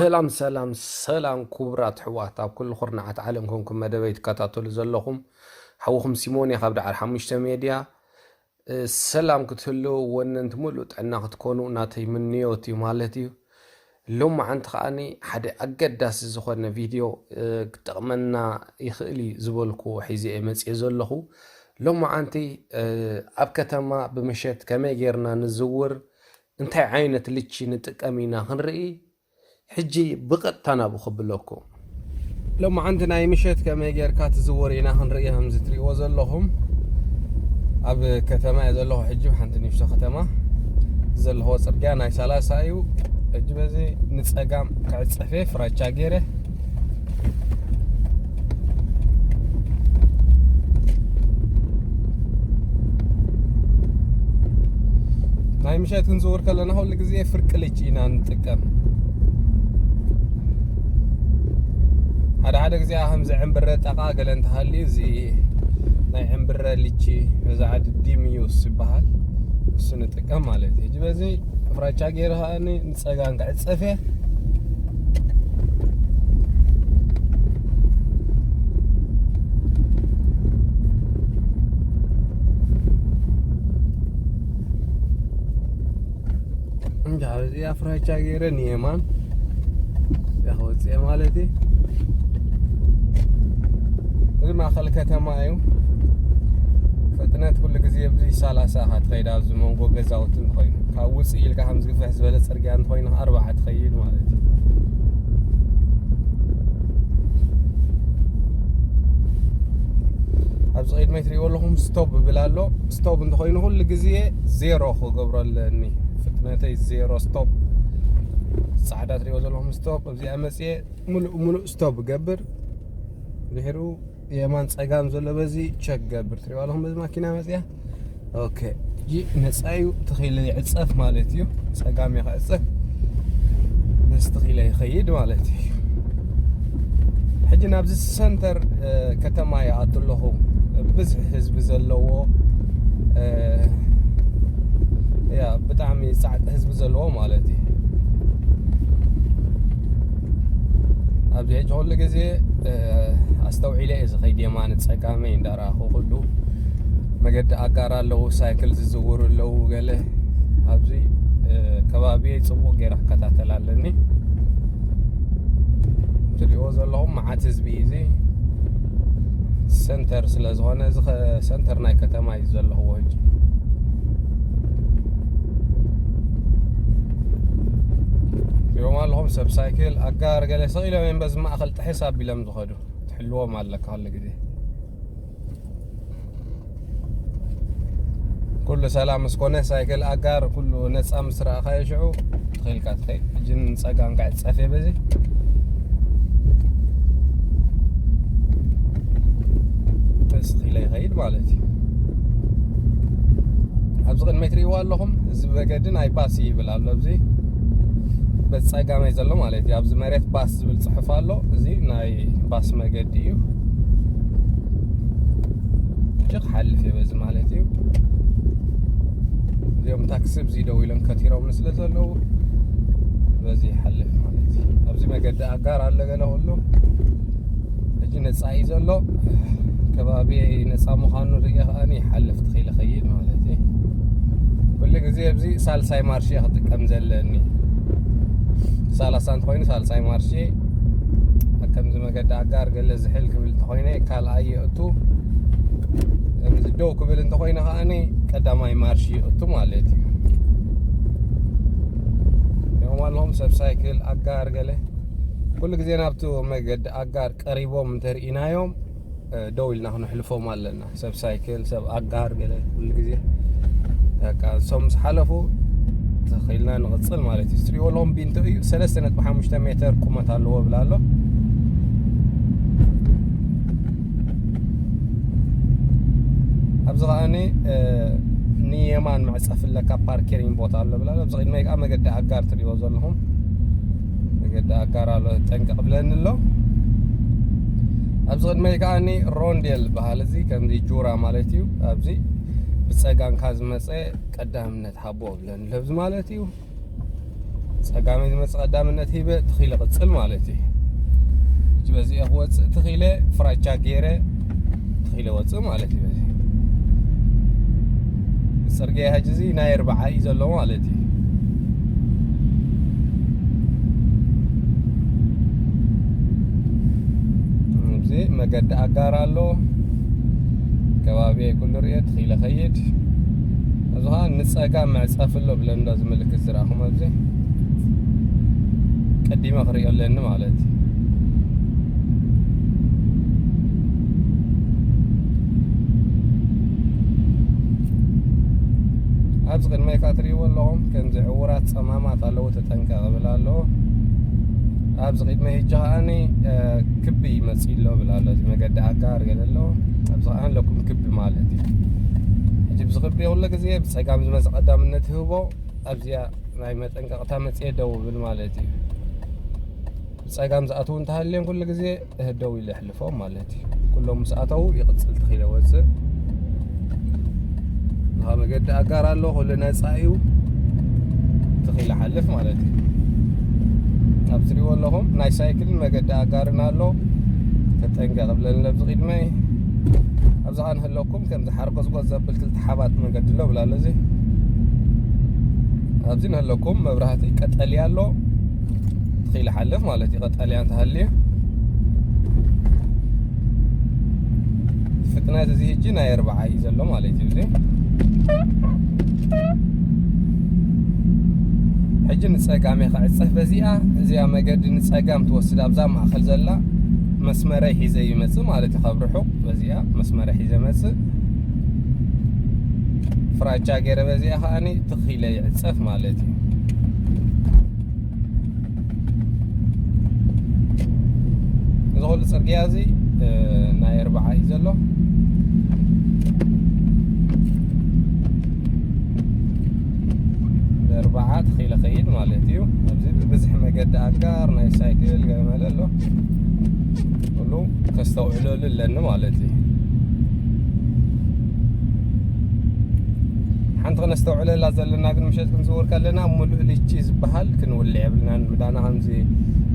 ሰላም ሰላም ሰላም፣ ክቡራት ኣሕዋት ኣብ ኩሉ ኩርናዓት ዓለም ኮንኩም መደበይ ትከታተሉ ዘለኹም፣ ሓውኹም ሲሞን እየ ካብ ዳዕሮ ሓሙሽተ ሜድያ። ሰላም ክትህልው፣ ወነንቲ ሙሉእ ጥዕና ክትኮኑ ናተይ ምንዮት እዩ ማለት እዩ። ሎማዓንቲ ከዓኒ ሓደ ኣገዳሲ ዝኾነ ቪድዮ ክጠቕመና ይኽእል እዩ ዝበልኩዎ ሒዘ እየ መፅየ ዘለኹ። ሎማዓንቲ ኣብ ከተማ ብምሸት ከመይ ጌርና ንዝውር፣ እንታይ ዓይነት ልቺ ንጥቀም ኢና ክንርኢ ሕጂ ብቐጥታ ናብኡ ክብለኩም። ሎማዓንቲ ናይ ምሸት ከመይ ጌርካ ትዝውር ኢና ክንርኢ። ከምዚ ትሪእዎ ዘለኹም ኣብ ከተማ እየ ዘለኹ ሕጂ፣ ሓንቲ ንእሽቶ ከተማ። ዘለኹዎ ፅርግያ ናይ ሰላሳ እዩ። ሕጂ በዚ ንፀጋም ክዕፀፍ እየ ፍራቻ ገይረ። ናይ ምሸት ክንዝውር ከለና ኩሉ ግዜ ፍርቂ ልቺ ኢና ንጥቀም። ሓደ ሓደ ግዜ ከምዚ ዕምብረ ጠቓ ገለ እንተሃልዩ፣ እዚ ናይ ዕምብረ ልቺ፣ እዚ ዓዲ ዲምዩስ ይበሃል፣ እሱ ንጥቀም ማለት እዩ። ሕጂ በዚ ፍራቻ ገይረ ከኣ ንጸጋም ክዕጸፍ እየ። እንጃ፣ እዚኣ ፍራቻ ገይረ ንየማን እዚኣ ክወፅእ ማለት እዩ። እዚ ማእኸል ከተማ እዩ። ፍጥነት ኩሉ ግዜ ኣብዚ ሰላሳ ኢኻ ትኸይድ፣ ኣብዚ መንጎ ገዛውቲ እንተኾይኑ። ካብ ውፅእ ኢልካ ከምዚ ግፍሕ ዝበለ ፅርግያ እንተኾይኑ ኣርባዓ ትኸይድ ማለት እዩ። ኣብዚ ቅድመይ ትሪእዎ ኣለኹም ስቶፕ ይብል ኣሎ። ስቶፕ እንተኾይኑ ኩሉ ግዜ ዜሮ ክገብሮ ኣለኒ። ፍጥነተይ ዜሮ ስቶፕ። ጻዕዳ ትሪእዎ ዘለኹም ስቶፕ፣ ኣብዚኣ መጽየ ሙሉእ ሙሉእ ስቶፕ ገብር። ድሕሪኡ የማን ጸጋም ዘሎ በዚ ቸክ ገብር። ትሪእዋ ኣለኹም በዚ ማኪና መጽያ። ኦኬ፣ ሕጂ ነጻ እዩ፣ ተኺለ ይዕጸፍ ማለት እዩ። ጸጋም እየ ክዕጸፍ፣ በዚ ተኺለ ይኸይድ ማለት እዩ። ሕጂ ናብዚ ሰንተር፣ እ፣ ከተማ ይኣቱ ኣለኹ። ብዝሒ ህዝቢ ዘለዎ፣ እ፣ ያ፣ ብጣዕሚ ጻዕቂ ህዝቢ ዘለዎ ማለት እዩ። ኣብዚ ሕጂ ኩሉ ግዜ፣ እ፣ ኣስተውዒለ እየ ዝኸይድ፣ የማነ ጸጋመይ እንዳረኣኹ ኩሉ። መገዲ ኣጋር ኣለዉ፣ ሳይክል ዝዝውሩ ኣለዉ፣ ገለ ኣብዚ፣ እ፣ ከባቢየይ ጽቡቕ ገይረ ክከታተል ኣለኒ። ትሪእዎ ዘለኹም መዓት ህዝቢ እዩ፣ እዚ ሰንተር ስለ ዝኾነ፣ እዚ ኸ-፣ ሰንተር ናይ ከተማ እዩ ዘለኽዎ ሕጂ። ሪኦም ኣለኹም ሰብ ሳይክል ኣጋር ገለ ስቕ ኢሎም እዮም በዚ ማእኸል ጥሕስ ኣቢሎም ዝኸዱ። ትሕልዎም ኣለካ ኩሉ ግዜ። ኩሉ ሰላም ምስ ኮነ፣ ሳይክል ኣጋር ኩሉ ነጻ ምስ ረኣኻዮ ሽዑ ትኺልካ ትኸይድ። ሕጂ ንጸጋም ክዕጸፍ እየ በዚ። በዚ ኢለ ይኸይድ ማለት እዩ። ኣብዚ ቅድመይ ትርእይዎ ኣለኹም፣ እዚ መገዲ ናይ ባስ ይብል ኣሎ። ኣብዚ በጸጋመይ ዘሎ ማለት እዩ። ኣብዚ መሬት ባስ ዝብል ጽሑፍ ኣሎ። እዚ ናይ ባስ መገዲ እዩ። ሕጂ ክሓልፍ እየ በዚ ማለት እዩ። እዚኦም ታክሲ ኣብዚ ደው ኢሎም ከቲሮም ስለ ዘለዉ በዚ ይሓልፍ ማለት እዩ። ኣብዚ መገዲ ኣጋር ኣሎ ገለ ኩሉ። ሕጂ ነጻ እዩ ዘሎ። ከባቢ ነጻ ምዃኑ ርእየ ከኣ ይሓልፍ ትኺለ ኸይድ ማለት እዩ። ኩሉ ግዜ ኣብዚ ሳልሳይ ማርሽ እየ ክጥቀም ዘለኒ። ሰላሳ እንተኾይኑ ሳልሳይ ማርሽ፣ ከምዚ መገዲ ኣጋር ገለ ዝሕል ክብል እንተኾይነ ካልኣይ የእቱ፣ ከምዚ ደው ክብል እንተኾይነ ከኣ ቀዳማይ ማርሽ የእቱ ማለት እዩ። እዮም ኣለኹም ሰብ ሳይክል ኣጋር ገለ ኩሉ ግዜ ናብቲ መገዲ ኣጋር ቀሪቦም እንተርኢናዮም፣ እ፣ ደው ኢልና ክነሕልፎም ኣለና። ሰብ ሳይክል፣ ሰብ ኣጋር ገለ ኩሉ ግዜ በቃ እሶም ምስ ሓለፉ ተኺልና ንቕጽል ማለት እዩ። ትሪእዎ ኣለኹም ቢንቶ እዩ፣ ሰለስተ ነጥቢ ሓሙሽተ ሜተር ቁመት ኣለዎ ብላ ኣሎ። ኣብዚ ከኣኒ፣ እ፣ ንየማን መዕጸፊ ኣለካ ፓርኪንግ ቦታ ኣሎ ብላ ኣሎ። ኣብዚ ቅድመይ ከኣ መገዲ ኣጋር ትሪእዎ ዘለኹም መገዲ ኣጋር ኣሎ፣ ጠንቀቕ ብለኒ ኣሎ። ኣብዚ ቅድመይ ከኣኒ ሮንዴል በሃል፣ እዚ ከምዚ ጁራ ማለት እዩ። ኣብዚ ብጸጋምካ ዝመጸ ቀዳምነት ሃቦ ብለኒ ኣሎ፣ ኣብዚ ማለት እዩ። ጸጋመይ ዝመጽእ ቀዳምነት ሂበ ትኺለ ቅጽል ማለት እዩ። ሕጂ በዚኣ ክወጽእ ትኺለ ፍራቻ ገይረ ትኺለ ወጽእ ማለት እዩ። በዚ ጽርግያ ሕጂ እዚ ናይ ኣርባዓ እዩ ዘሎ ማለት እዩ። እዚ መገዲ ኣጋር ኣሎ። ከባቢ ኩሉ ርኤ ትኺለ ኸይድ። እዚ ኸዓ ንጸጋም መዕጸፊ ኣሎ ብለን ዶ ዝምልክት ዝረኣኹም ኣብዚ ቀዲመ ክሪኦ ኣለኒ ማለት እዩ። ኣብዚ ቅድመይ ከኣ ትሪእዎ ኣለኹም ከምዚ ዕዉራት ጸማማት ኣለዉ፣ ተጠንቀቕ እብል ኣሎ። ኣብዚ ቅድመይ ሕጂ ከኣኒ፣ እ፣ ክቢ ይመጽእ ኣሎ እብል ኣሎ። እዚ መገዲ ኣጋር ገለ ኣሎ። ኣብዚ ከኣ ኣለኩም ክቢ ማለት እዩ። ሕጂ ብዚ ክቢ ኩሉ ግዜ ብጸጋም ዝመጽእ ቀዳምነት ይህቦ። ኣብዚኣ ናይ መጠንቀቕታ መጽየ ደው እብል ማለት እዩ። ብጸጋም ዝኣትዉ እንተሃልዮም ኩሉ ግዜ እህ ደው ኢለ ኣሕልፎም ማለት እዩ። ኩሎም ምስ ኣተዉ ይቕጽል ትኺለ ወጽእ። እኻ መገዲ ኣጋር ኣሎ፣ ኩሉ ነጻ እዩ። ትኺለ ሓልፍ ማለት እዩ። ኣብ ትሪእዎ ኣለኹም ናይ ሳይክልን መገዲ ኣጋርን ኣሎ። ተጠንቀቕ እብለኒ ኣብዚ ቅድመይ። ኣብዛ ንህለኩም ከምዚ ሓርጎዝጎዝ ዘብል ክልተ ሓባት መገዲ ኣሎ ብላ ኣሎ እዚ። ኣብዚ ንህለኩም መብራህቲ ቀጠልያ ኣሎ። ትኺለ ሓልፍ ማለት እዩ። ቀጠልያ እንተሃልዩ ፍጥነት እዚ ሕጂ ናይ ኣርባዓ እዩ ዘሎ ማለት እዩ። እዚ ሕጂ ንጸጋም እየ ክዕጸፍ በዚኣ። እዚኣ መገዲ ንጸጋም ትወስድ ኣብዛ ማእከል ዘላ መስመረይ ሒዘ ይመጽእ ማለት እዩ። ካብ ርሑቕ በዚኣ መስመረይ ሒዘ መጽእ። ፍራቻ ገይረ በዚኣ ከኣኒ ትኺለ ይዕጸፍ ማለት እዩ። እዚ ኩሉ ጽርግያ እዚ፣ እ፣ ናይ ኣርባዓ እዩ ዘሎ። ብኣርባዓ ትኺለ ኸይድ ማለት እዩ። ኣብዚ ብብዝሒ መገዲ ኣጋር ናይ ሳይክል ገመለ ኣሎ። ኩሉ ከስተውዕለሉ ኣለኒ ማለት እዩ። ሓንቲ ክነስተውዕለላ ዘለና ግን ምሸት ክንዝውር ከለና ሙሉእ ልቺ ዝበሃል ክንውልዕ የብልናን። ምዳና ከምዚ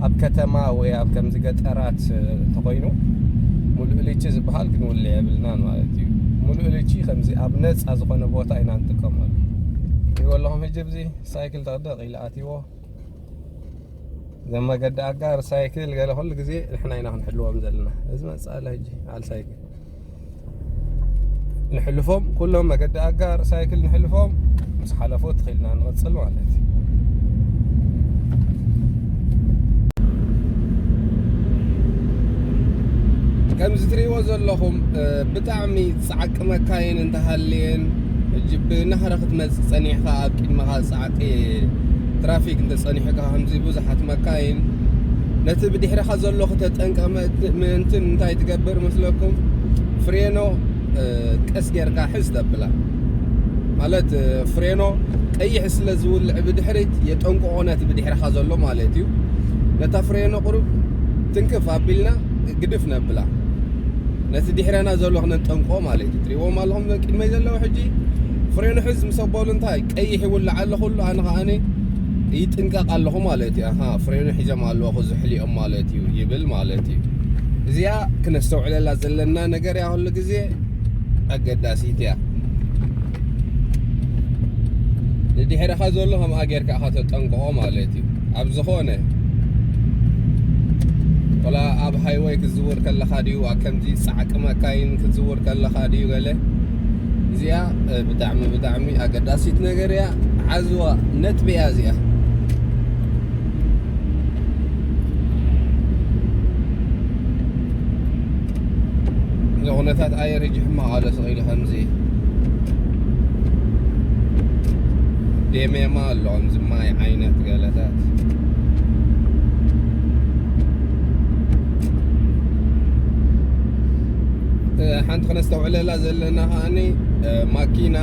ኣብ ከተማ ወይ ኣብ ከምዚ ገጠራት እንተኾይኑ ሙሉእ ልቺ ዝበሃል ክንውልዕ የብልናን ማለት እዩ። ሙሉእ ልቺ ከምዚ ኣብ ነፃ ዝኾነ ቦታ ኢና ንጥቀመሉ። ይወለኹም ሕጂ ኣብዚ ሳይክል ጠቕደቕ ኢለ ኣትይዎ። እዘን መገዲ ኣጋር ሳይክል ገለ ኩሉ ግዜ ንሕና ኢና ክንሕልዎም ዘለና። እዚ መጻለ ሕጂ በዓል ሳይክል ንሕልፎም፣ ኩሎም መገዲ ኣጋር ሳይክል ንሕልፎም፣ ምስ ሓለፉ ትኺልና ንቕጽል ማለት እዩ። ከምዚ ትሪእዎ ዘለኹም፣ እ፣ ብጣዕሚ ጻዕቂ መካይን እንተሃልየን፣ ሕጂ ብናህሪ ክትመጽእ ጸኒሕካ ኣብ ቅድመኻ ጻዕቂ ትራፊክ እንተጸኒሕካ፣ ከምዚ ብዙሓት መካይን ነቲ ብድሕረኻ ዘሎ ክተጠንቀቕ ምእንቲ-፣ ምእንትን እንታይ ትገብር መስለኩም? ፍሬኖ፣ እ፣ ቀስ ጌርካ ሕዝ ተብላ። ማለት፣ እ፣ ፍሬኖ ቀይሕ ስለ ዝውልዕ ብድሕሪት የጠንቅቖ ነቲ ብድሕረኻ ዘሎ ማለት እዩ። ነታ ፍሬኖ ቁሩብ ትንክፍ ኣቢልና ግድፍ ነብላ። ነቲ ድሕረና ዘሎ ክነጠንቅቖ ማለት እዩ። ትሪእዎም ኣለኹም ቅድመይ ዘለዉ ሕጂ ፍሬኑ ሕዝ ምስ ኣበሉ እንታይ ቀይሕ ይውልዕ ኣሎ ኩሉ፣ ኣነ ከኣኒ ይጥንቀቕ ኣለኹ ማለት እዩ። ኣሃ፣ ፍሬኑ ሒዞም ኣለኹ ዝሕልኦም ማለት እዩ ይብል ማለት እዩ። እዚኣ ክነስተውዕለላ ዘለና ነገር እያ፣ ኩሉ ግዜ ኣገዳሲት እያ። ንድሕረኻ ዘሎ ከምኣ ጌርካ ኢኻ ተጠንቅቖ ማለት እዩ። ኣብ ዝኾነ፣ ወላ ኣብ ሃይወይ ክትዝውር ከለኻ ድዩ፣ ኣብ ከምዚ ጻዕቂ መካይን ክትዝውር ከለኻ ድዩ፣ ገለ፣ እዚኣ፣ እ፣ ብጣዕሚ፣ ብጣዕሚ ኣገዳሲት ነገር እያ። ሓዝዋ፣ ነጥቢ እያ እዚኣ። እዚ ኩነታት ኣየር ሕጂ ሕማቕ ኣሎ፣ ስቕ ኢሉ ከምዚ ደሜማ ኣሎ፣ ከምዚ ማይ ዓይነት ገለታት። እ፣ ሓንቲ ክነስተውዕለላ ዘለና ከኣኒ፣ እ፣ ማኪና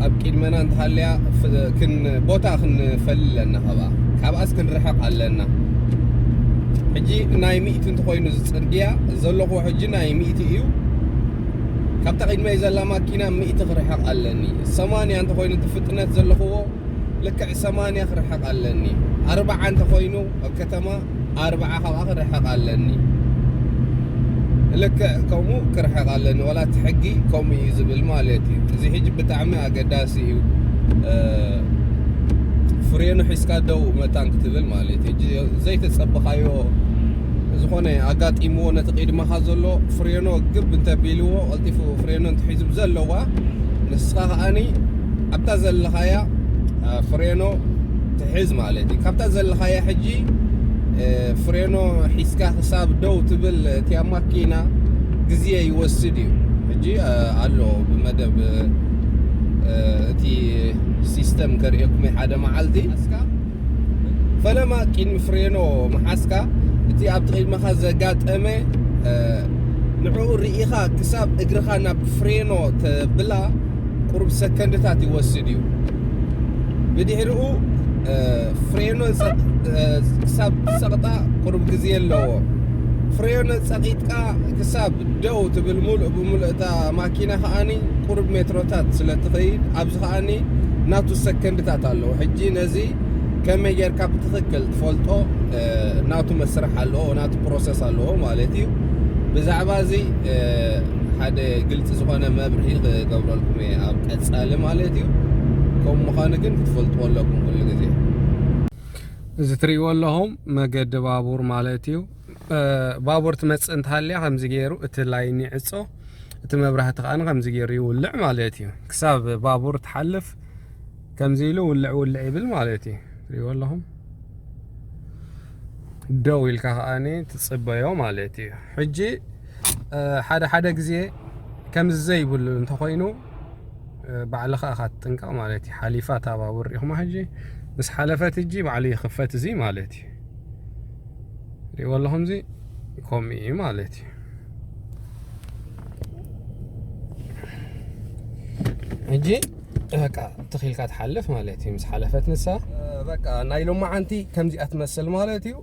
ኣብ ቅድመና እንተሃልያ፣ ፍ-፣ ክን-፣ ቦታ ክንፈሊ ኣለና፣ ካብኣ፣ ካብኣስ ክንርሕቕ ኣለና። ሕጂ ናይ ሚእቲ እንተኾይኑ፣ እዚ ጽርግያ ዘለኹዎ ሕጂ ናይ ሚእቲ እዩ። ካብታ ቅድመይ ዘላ ማኪና ሚእቲ ክርሕቕ ኣለኒ። ሰማንያ እንተኾይኑ፣ እቲ ፍጥነት ዘለኹዎ ልክዕ ሰማንያ ክርሕቕ ኣለኒ። ኣርብዓ እንተኾይኑ ኣብ ከተማ ኣርብዓ ካብኣ ክርሕቕ ኣለኒ። ልክዕ ከምኡ ክርሕቕ ኣለኒ። ዋላ እቲ ሕጊ ከምኡ እዩ ዝብል ማለት እዩ። እዚ ሕጂ ብጣዕሚ ኣገዳሲ እዩ። ፍሬኑ ሒዝካ ደው መታን ክትብል ማለት እዩ። ዘይተጸበኻዮ ዝኾነ ኣጋጢምዎ ነቲ ቅድመኻ ዘሎ ፍሬኖ ግብ እንተቢልዎ ቀልጢፉ ፍሬኖ እንተሒዙ ብዘለዋ ንስኻ ከዓኒ ኣብታ ዘለኻያ ፍሬኖ ትሕዝ ማለት እዩ። ካብታ ዘለኻያ ሕጂ ፍሬኖ ሒዝካ ክሳብ ደው ትብል እቲያ ማኪና ግዜ ይወስድ እዩ። ሕጂ ኣሎ ብመደብ እቲ ሲስተም ከርእየኩም ሓደ መዓልቲ ፈለማ ቅድሚ ፍሬኖ መሓዝካ እቲ ኣብቲ ቅድመኻ ዘጋጠመ ንዕኡ ርኢኻ ክሳብ እግርኻ ናብ ፍሬኖ ተብላ ቁሩብ ሰከንድታት ይወስድ እዩ። ብድሕሪኡ ፍሬኖ ክሳብ ትሰቕጣ ቁሩብ ግዜ ኣለዎ። ፍሬኖ ጸቒጥካ ክሳብ ደው ትብል ሙሉእ ብሙሉእ እታ ማኪና ከዓኒ ቁሩብ ሜትሮታት ስለ ትኸይድ ኣብዚ ከዓኒ ናቱ ሰከንድታት ኣለዎ። ሕጂ ነዚ ከመይ ጌርካ ብትኽክል ትፈልጦ ናቱ መስርሕ ኣለዎ፣ ናቱ ፕሮሰስ ኣለዎ ማለት እዩ። ብዛዕባ እዚ ሓደ ግልፂ ዝኾነ መብርሂ ክገብረልኩም እየ ኣብ ቀፃሊ ማለት እዩ። ከምኡ ምዃኑ ግን ክትፈልጥዎ ኣለኩም ኩሉ ግዜ። እዚ ትርእይዎ ኣለኹም መገዲ ባቡር ማለት እዩ። ባቡር ትመፅእ እንተሃልያ ከምዚ ገይሩ እቲ ላይን ይዕፆ፣ እቲ መብራህቲ ከዓኒ ከምዚ ገይሩ ይውልዕ ማለት እዩ። ክሳብ ባቡር ትሓልፍ ከምዚ ኢሉ ውልዕ ውልዕ ይብል ማለት እዩ። ትርእይዎ ኣለኹም። ደው ኢልካ ከዓኒ ትፅበዮ ማለት እዩ። ሕጂ ሓደ ሓደ ግዜ ከምዚ ዘይብሉ እንተኾይኑ ባዕልኻ ኢኻ ትጥንቀቕ ማለት እዩ። ሓሊፋ እታ ባቡር ርኢኹማ ሕጂ ምስ ሓለፈት ሕጂ ባዕሉ ይኽፈት እዚ ማለት እዩ። ሪእዎ ኣለኹም እዚ ከምኡ እዩ ማለት እዩ። ሕጂ በቃ ትኺልካ ትሓልፍ ማለት እዩ። ምስ ሓለፈት ንሳ በቃ ናይ ሎማዓንቲ ከምዚኣ ትመስል ማለት እዩ።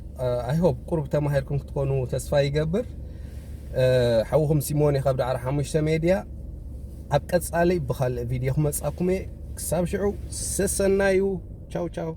I hope ቁሩብ ተማሂርኩም ክትኮኑ ተስፋ ይገብር። ሓውኹም ሲሞን ካብ ዳዕሮ ሓሙሽተ ሜድያ። ኣብ ቀጻሊ ብኻልእ ቪድዮ ክመጻኩም እየ። ክሳብ ሽዑ ሰሰናዩ። ቻው ቻው።